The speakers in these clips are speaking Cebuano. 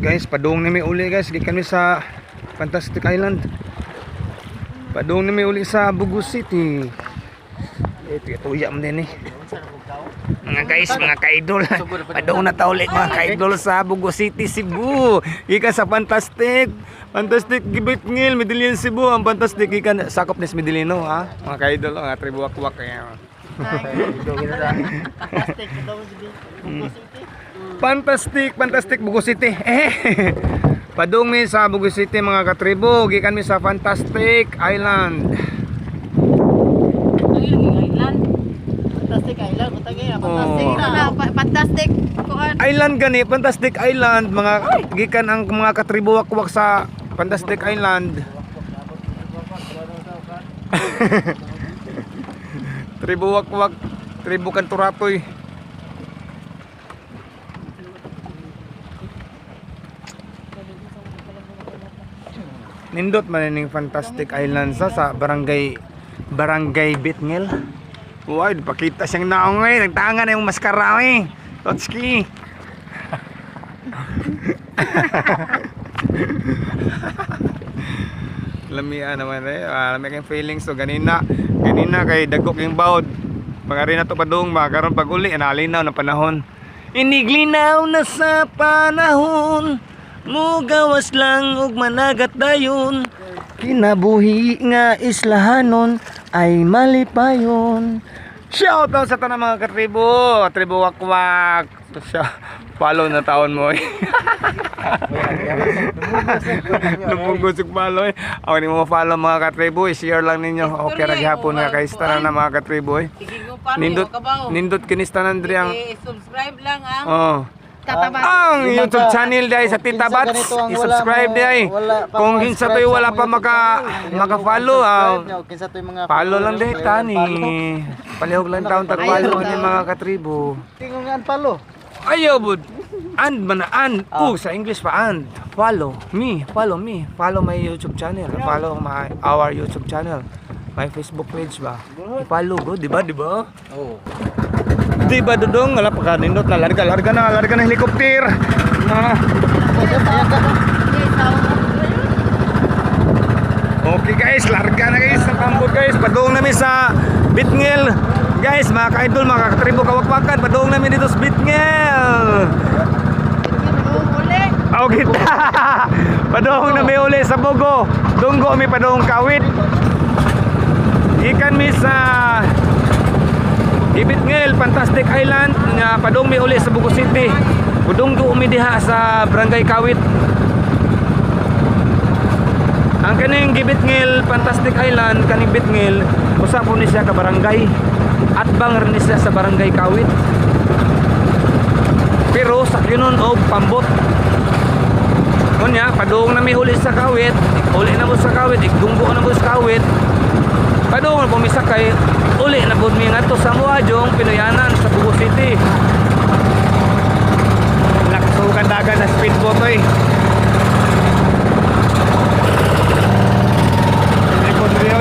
Guys, padung na mi uli, guys. Gikan mi sa Fantastic Island. Padung na mi uli sa Bogo City. Eh, tuya man din eh. Mga guys, mga ka-idol. Padung na ta uli, mga ka-idol, sa Bogo City, Cebu. Gikan sa Fantastic. Fantastic Gibitngil, Medellin, Cebu. Ang Fantastic gikan sakop ni Medellino, ha. Mga ka-idol, mga tribo wakwak kaya. Fantastic daw Bugo City. Fantastic, Fantastic Bugo City. Eh. Padung mi sa Bugo City, mga katribo, gikan mi sa Fantastic Island. Ang ilang island. Fantastic Island, butang iya, fantastic Oh. na. Ano, fantastic kuan. Island gani, Fantastic Island, mga gikan ang mga katribo wakwak sa Fantastic Island. Tribo wakwak, tribo kanturatoy. Nindot man ining Fantastic Island sa barangay Barangay Bitngil. Uy, pakita siyang naong eh. Nagtanga na yung maskara eh. Totski. Lamia naman eh. Ah, lamia kayong feelings. So ganina, ganina kay dagok yung bawd. Mga rin na to padung ba karon pag uli nalinaw na panahon. Iniglinaw na sa panahon. Mugawas lang og managat dayon. Kinabuhi nga islahanon ay malipayon. Shout out sa tanang mga katribo, tribo wakwak. Siya, follow na taon mo eh. Lumugos yung follow eh. Ako ni mo follow, mga katribo, i-share lang ninyo. Okay ra gihapon nga kay tanan na mga katribo eh. Sige ko paano Nindot kabaw. nindot kinis tanan diri ang I-subscribe lang ang oh. Tataba. Ang YouTube channel dai sa Tita Kinsa Bats, ganito ang wala i-subscribe dai. wala pa Kung kinsa subscribe to'y sa wala among pa YouTube maka channel, maka-follow, subscribe nyo, kinsa to'y mga follow lang followers, dai tani. Palihog lang taon tag follow ni mga katribo. Tingong nga unfollow. Ayaw bud. And man and oh, sa English pa and follow me, follow me, follow my YouTube channel, follow my our YouTube channel, my Facebook page ba. I-follow go, di ba? Di ba? Oo. Di ba, Dudong? Wala pa kanindot na larga, larga na, larga na helicopter. Ah. Okay guys, larga na guys ang pambot guys. Padung namin sa Bitngil. Guys, mga ka-idol, mga katribo kawakwakan, padung namin dito sa Bitngil. Uli. Okay. Padung na mi uli sa Bogo. Dunggo mi padung Kawit. Ikan mi sa Ibitngil, Fantastic Island nga padung mi uli sa Bogo City. Dunggo mi diha sa Barangay Kawit. Ang kaning Gibitngil Fantastic Island, kaning Bitngil, usa po ni siya ka barangay. Atbang rin ni siya sa Barangay Kawit. Pero sa kinon og pambot. Kunya, padung na mi huli sa Kawit, uli na mo sa Kawit, igdunggo na mo sa Kawit. Padung na po mi sakay, uli na po mi ngadto sa Muadjong, Pinoyanan sa Bugo City. Laksukan dagan na speedboat oy. Likod rin.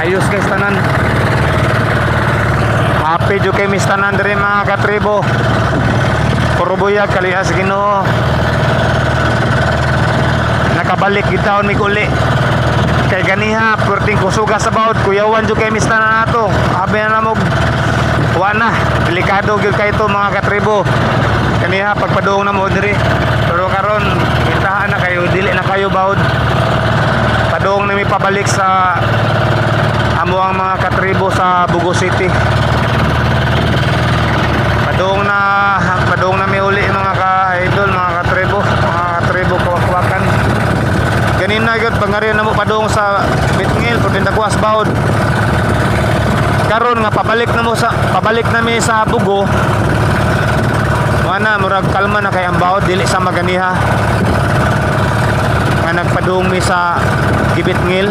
Ayos guys tanan. Happy jud kay Miss tanan diri, mga katribo. Puro buyag kaliha sa Ginoo. Nakabalik gid taon mi uli. Kay ganiha perting kusuga sa bawd, kuyawan jud kay Miss tanan nato. Abi na namog wa na, delikado gyud kay to, mga katribo. Kaniha pagpadung na mo diri. Pero karon itahan na kayo, dili na kayo bawd. Padung na mi pabalik sa amo ang mga katribo sa Bugo City. Padung na Karon nga pabalik na mi sa Bugo. Wala, murag kalma na kay ang bawod dili sa maganiha. Nga nagpadung mi sa Gibitngil,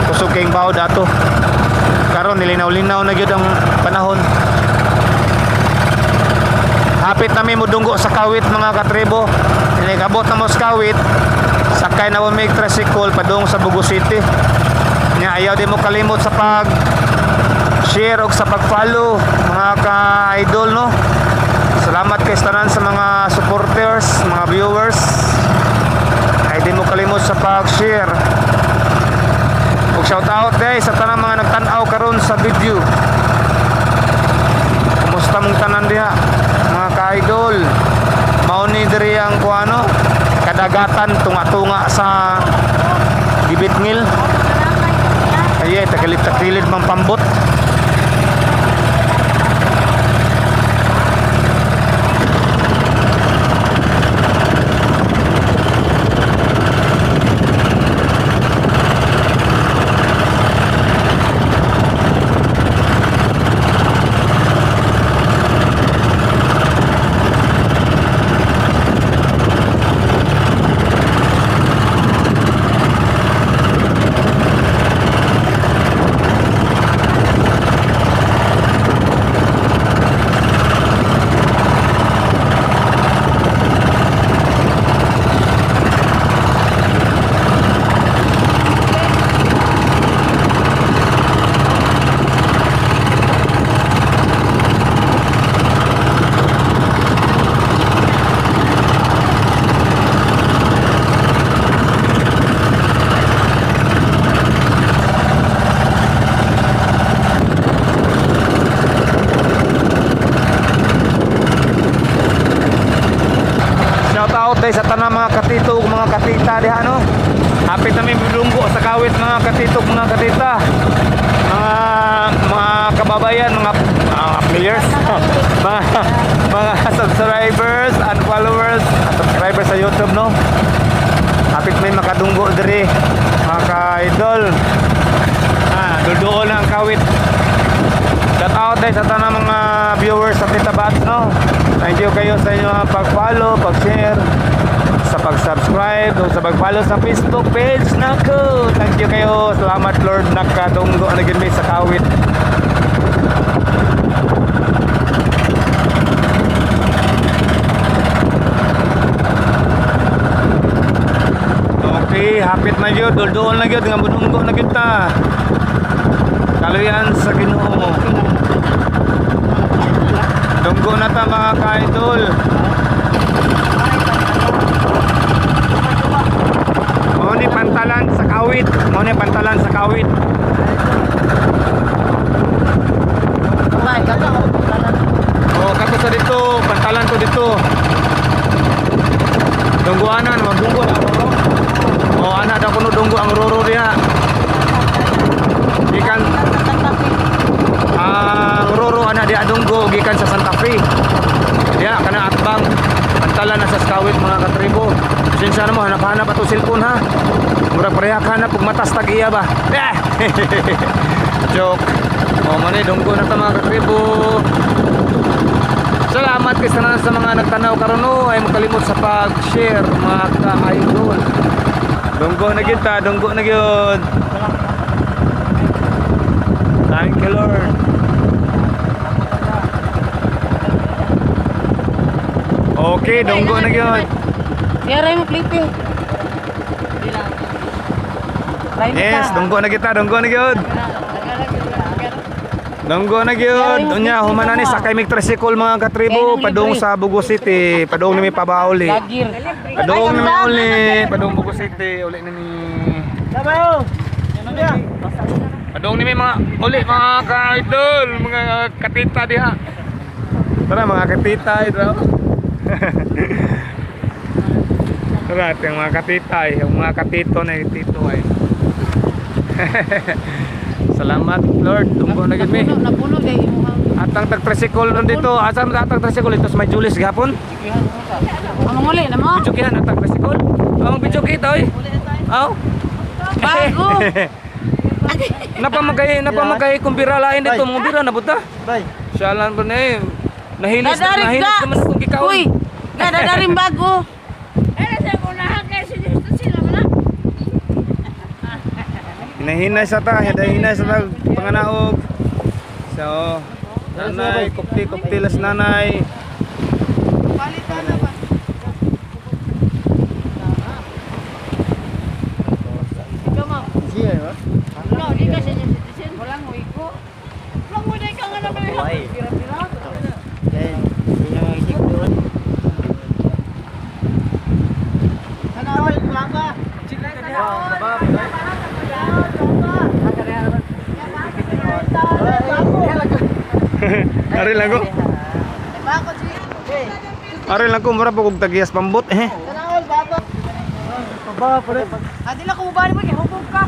kusog kayong bawod ato. Karon nilinaw-linaw na gyud ang panahon. Hapit na mi mudunggo sa Kawit, mga katribo. Inikabot na mo sa Kawit. Sakay na mo mig tricycle padung sa Bugo City. Nya ayaw di mo kalimot sa pag share og sa pag-follow, mga ka-idol, no. Salamat kay tanan sa mga supporters, mga viewers. Ay di mo kalimot sa pag-share. Ug shout out guys sa tanang mga nagtan-aw karon sa video. Kumusta mong tanan diha, mga ka-idol? Mao ni diri ang kuano, kadagatan tunga-tunga sa Gibitngil. Ay, tagilid-tagilid mang pambot. Shout out day sa tanang mga katito ug mga katita diha, no. Hapit na mi midunggo sa Kawit, mga katito ug mga katita. Mga kababayan, mga players, mga subscribers and followers, at subscribers sa YouTube, no. Hapit may makadunggo diri, mga ka-idol. Ah, duduol na ang Kawit. Shout out day sa tanang mga viewers sa Tita Bats, no. Thank you kayo sa inyong pag-follow, pag-share, sa pag-subscribe, o sa pag-follow sa Facebook page nako. Thank you kayo. Salamat Lord, nakadunggo na gid mi sa Kawit. Okay, hapit na gyud, dulduol na gyud nga mudunggo na gyud ta. Kaluyan sa Ginoo. Dunggo na ta, mga ka-idol. Mao ni pantalan sa Kawit. Mao ni pantalan sa Kawit. Kumain ka ka. Oh, kato sa dito, pantalan to dito. Dungguanan, magdunggo na roro. Oh, ana daw kuno dunggo ang roro diha. Gikan ang roro ana diha dunggo gikan sa Santa Fe. Diha kana atbang pantalan na sa Kawit, mga katribo. Pasensya na mo, hanap-hanap ato cellphone ha. Murag pareha ka hanap ug matas tag iya ba. Eh! Joke. Oh, mani dunggo na ta, mga katribo. Salamat kay sa sa mga nagtanaw karon, no. Ay makalimot sa pag-share, mga ka-idol. Dunggo na gyud ta, dunggo na gyud. Thank you Lord. Okay, dunggo na gyud. Yara mo plate. Yes, dunggo na kita, dunggo na gyud. Dunggo na gyud. Unya human na ni sakay mig tricycle, mga katribo, padung sa Bugo City, padung nimi pabauli. Lagir. Padung nimi uli, padung Bugo City, uli nimi. Sabaw. Padung nimi mga uli, mga ka-idol, mga katita diha. Tara mga katita, idol. Tara, ito yung mga katita, eh. Yung mga katito na yung tito ay. Salamat Lord, tunggo na gid mi. Napuno, napuno kay imuhang. Atang tag tricycle nun dito, asa man atang tricycle ito sa may Julius gihapon? Ang muli na mo. Bidyo atang tricycle. Ang bidyo kita oy. Aw. Bago. Napamagay kung bira lain dito, mga bira na buta. Bay. Siya lang ba na eh. Nahilis na, Dadarig nahilis ka. naman akong gikaon. Uy, dadadaring bago. Hinahinay sa ta, hinahinay sa ta, panganaog. So, nanay, kupti, kupti las nanay. Palitan na ba? Ikaw, ma'am. Siya, ba? Walang uwi ko. Buhay. Then, yun ang isip doon. Sana all, baba. Ari lang ko. Ari lang ko, mura po kog tagiyas pambot eh. Sana all, baba. Baba, pare. Adi lang kumubali mo, hubog ka.